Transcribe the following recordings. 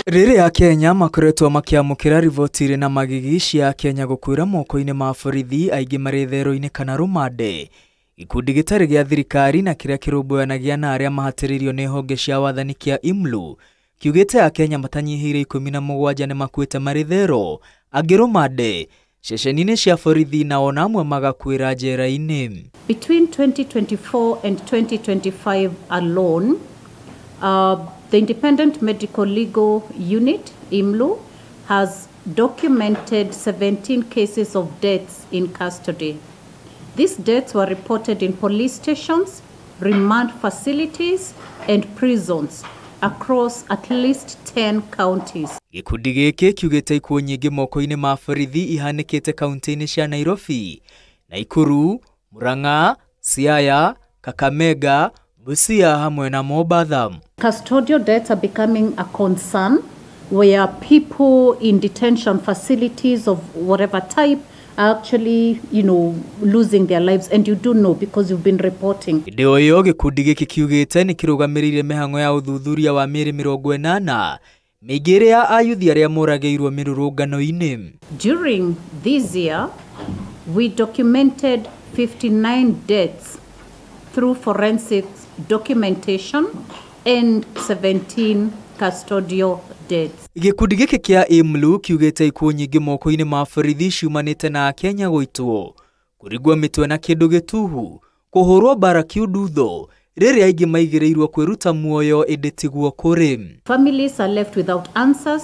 Rĩrĩa Kenya makoretwo makĩamũkĩra riboti irĩ na magigi cia Kenya gũkuĩra moko-inĩ ma borithi aingĩ marĩ thero-inĩ kana rũmande. Gĩkundi gĩtarĩ gĩa thirikari na kĩrĩa kĩrũmbũyanagia na arĩa mahatĩrĩirio nĩ honge cia wathani kĩa IMLU kiugĩte Akenya matanyihĩire 17 nĩ makuĩte marĩ thero, angĩ rũmande, ceceni-inĩ cia borithi na ona amwe magakuĩra njera-inĩ. Between 2024 and 2025 alone, the Independent Medical Legal Unit, IMLU, has documented 17 cases of deaths in custody. These deaths were reported in police stations, remand facilities, and prisons across at least 10 counties. Gĩkundi gĩkĩ kiugĩte ikuũ nyingĩ moko-inĩ ma borithi ihanĩkĩte kaunti-inĩ cia Nairobi, Nakuru, Murang'a, Siaya, Kakamega, Busia hamwe na Mombatha. Custodial deaths are becoming a concern where people in detention facilities of whatever type are actually, losing their lives, and you do know because you've been reporting. Hĩndĩ o ĩyo gĩkundi gĩkĩ kiugĩte nĩ kĩrũgamĩrĩire mĩhang'o ya ũthuthuria wa mĩĩrĩ 80 mĩingĩ ĩrĩ ya ayuthi arĩa moragĩirwo mĩrũrũngano-inĩ. During this year, we documented 59 deaths through forensic documentation and 17 custodial deaths. Gĩkundi gĩkĩ kĩa IMLU kiugĩte ikuũ nyingĩ moko-inĩ ma borithi ciumanĩte na Akenya gũitwo, kũringwo mĩtwe na kĩndũ gĩtuhu, kũhũrwo mbara kiundutho, rĩrĩa aingĩ maigĩrĩirwo kwĩruta muoyo ĩndĩ tiguo kũrĩ. Families are left without answers,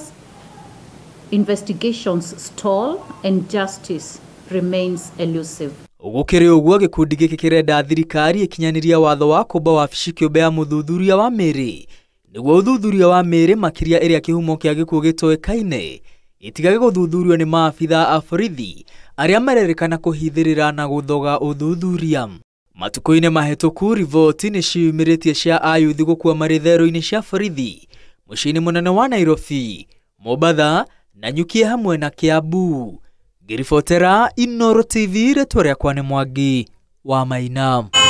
investigations stall, and justice remains elusive. Gũkĩrĩ ũguo gĩkundi gĩkĩ kĩrenda thirikari ĩkinyanĩrie watho wa kũmba wabici kĩũmbe ya mũthuthuria wa mĩĩrĩ nĩguo ũthuthuria wa mĩĩrĩ makĩria ĩrĩa kĩhumo kĩa gĩkuũ gĩtoĩkaine ĩtigage gũthuthurio nĩ maabitha a borithi arĩa marerĩkana kũhithĩrĩra na gũthoga ũthuthuria. Matukũ-inĩ mahĩtũku riboti nĩ ciumĩrĩtie cia ayuthi gũkua marĩ thero-inĩ cia borithi mũciĩ-inĩ mũnene wa Nairobi, Mombatha, Nanyuki hamwe na Kiambu. Ngĩribotera Inooro TV rĩtwa rĩakwa nĩ Mwangi wa Maina.